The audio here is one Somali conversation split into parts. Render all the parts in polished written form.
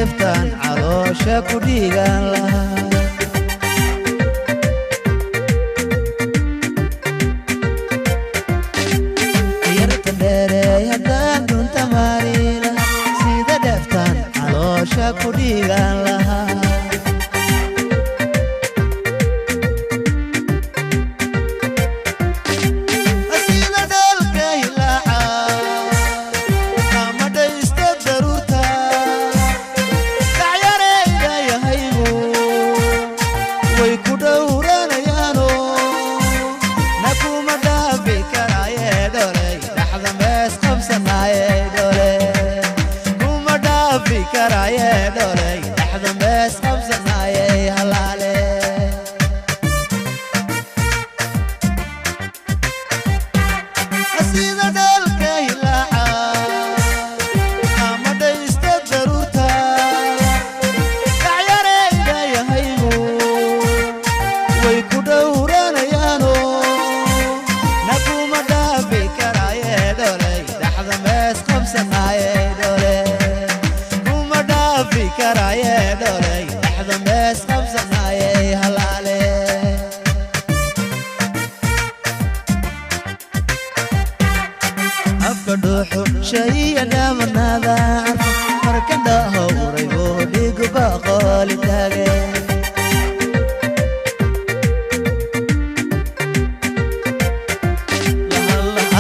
Dheeftaan caloosha ku dhiigan lahaa. Yarta dheereey haddaan dunta mari lahaa, sida dheeftaan caloosha ku dhiigan lahaa. Sida dhalka ilaaca ama dhaysta daruurta, dhacyarayda yahaygu way ku dhowranayaano, na kuma dhaafi karaaye dholey, dhaxda mees qabsanaaye dhole, kuma dhaafi karaaye dholey, dhaxda mees qabsanaaye halaale. Sida dhalka ilaaca ama dhaysta daruurta, dhacyarayda yahaygu way ku dhowranayaano, na kuma dhaafi karaaye dholey, dhaxda mees qabsanaaye dhole, kuma dhaafi karaaye dholey, dhaxda mees qabsanaaye halaale. Afka dhuuxu shaiya dhaamanaada carfa, marka dhaho uraygo dhigu baqooli taage.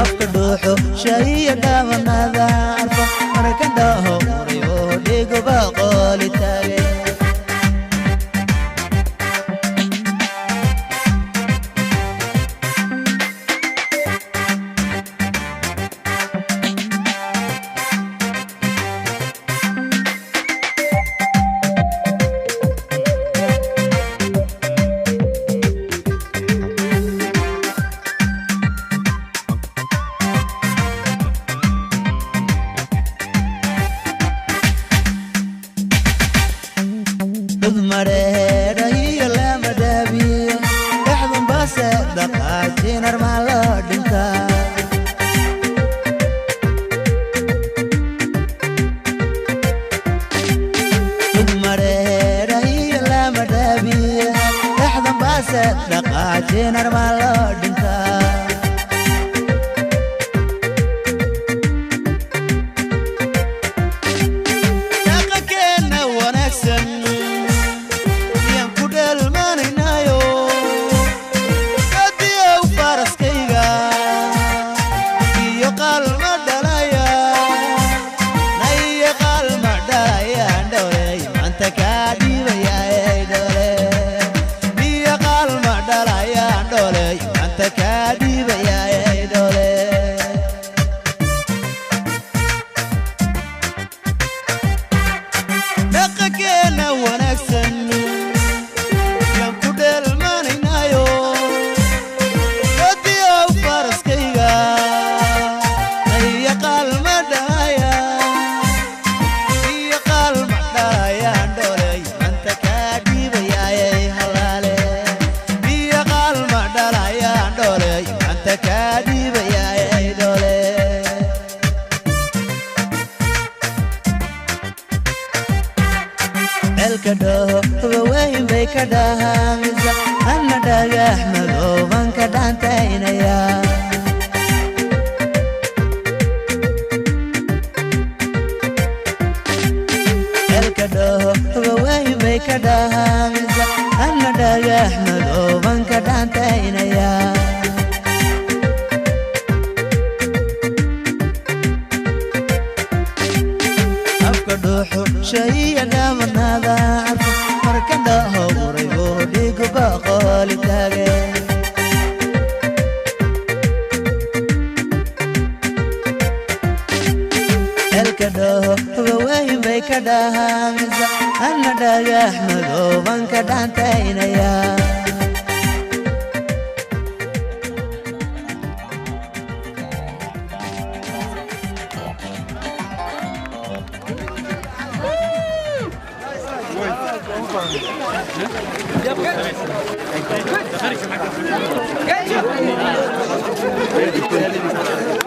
Afka dhuuxu shaiya dhaamanaada carfa, marka dhaho uraygo dhigu baqooli taage. Dad mareedha iyo lama dhaabiyo, dhexdun base dhaqaajinar maa loo dhintaa? Dad mareedha iyo lama dhaabiyo, dhexdun base dhaqaajinar maa loo dhintaa? Dhaqankeenna wanaagsan yaan ku dheelmanaynayo, kadiyow faraskayga iyo qalma dhalaya, na iyo qalma dhalayaan dholey, maanta kaa dhiibayaay dhole, iyo qalma dhalayaan dholey, maanta kaa dhiibayaay dhole. Dhaqankeena wanaagsan yaan ku dheelmanaynayo, kadiyow faraskayga iyo qalma dhalaya, iyo qalma dhalayaan dholey, maanta kaa dhiibayaayay halaale, iyo qalma dhalayaan dholey, maanta kaa dhiibayaayay dhole. Ceelka dhoho waweyn bay ka dhahaamisa, anna dhagax madooban ka dhaantaynaya. Ceelka dhoho waweyn bay ka dhahaamisa, anna dhagax madooban ka dhaantaynaya. Afka dhuuxu shaiya dhaamanaada carfa, marka dhaho uraygo dhigu baqooli taage. Ceelka dhoho waweyn bay ka dhahaamisa, anna dhagax madooban ka dhaantaynaya. Get you!